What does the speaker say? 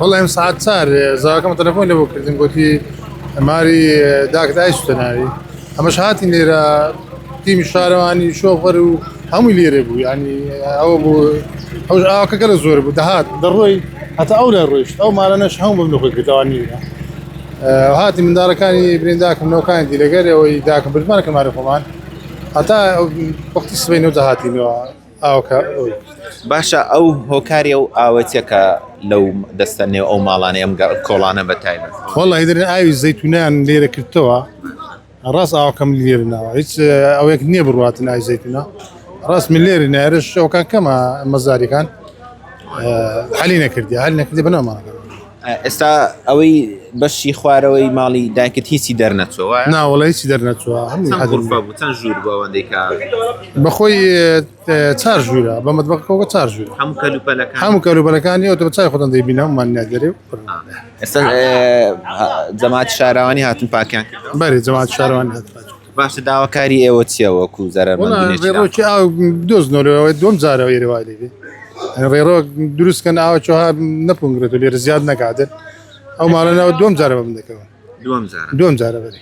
وەڵا ئێم سەعات چار زاواکەمە تەلەفۆن لێ بۆ کردم گوتی ماری داکت ئای سوتە ناوی ئەمەش هاتین لێرە تیمی شارەوانی شۆفەر و هەمووی لێرە بوو ینی ئەوە بوو ئەو ئاوەکە گەلە زۆر بوو دەهات دەڕۆی هەتا ئەو لە ڕۆیشت ئەو مالەنەش هەموو بم لەخۆی گرتەوانی هاتی منداڵەکانی برین داکم نەوەکانی دی لەگەر ئەوەی داکم بردمانە کە ماری خۆمان هەتا وەختی سبەینەوە دەهاتینەوە ئاوەکە ئەوەی. باشە ئەو هۆکاری ئەو ئاوە چیە کە لەو دەستە نێو ئەو ماڵانەی ئەم کۆڵانە بە تایبەت؟ وەڵی دەرێن ئاوی زەیتونیان لێرە کردەوە ڕاست ئاوەکەم لێرە ناوە هیچ ئەوەیەک نییە بڕاتن ئاوی زەیتونە ڕاست من لێرە نایرش ئەوکان کەمە مەزاریەکان حەلی نەکردی حەلی نەکردی بەناومانەکان ئێستا ئەوەی بەشی خوارەوەی ماڵی دایکت هیچی دەرنەچووە ناوەڵە هیچی دەرنەچووە هەموو چەند ژوور بۆ ئەوەندەی کە بەخۆی چار ژوورە بە مەتبەخەوە چار ژوورە هەموو کەلوپەلەکان هەموو کەلوپەلەکانی ئەو بە چای خۆتان دەیبین هەمومان نادەرێ و ئێستا جەماعەت شارەوانی هاتن پاکیان کردەوە بەرێ جەماعەت شارەوانی هات پاک باشە داواکاری ئێوە چییە وەکو زەرەرمەندونێکی ڕێڕۆکی ئاو دۆزنەوە دوم جارەوە ئێرە وای لێبێ ڕێڕۆک دروستکەن ئاوە چۆها نەپونگرێت و لێرە زیاد نەکاتن ئەو ماڵە ناوە دوم جارە بەم دەکەون دوم جارە دوم جارە بەری.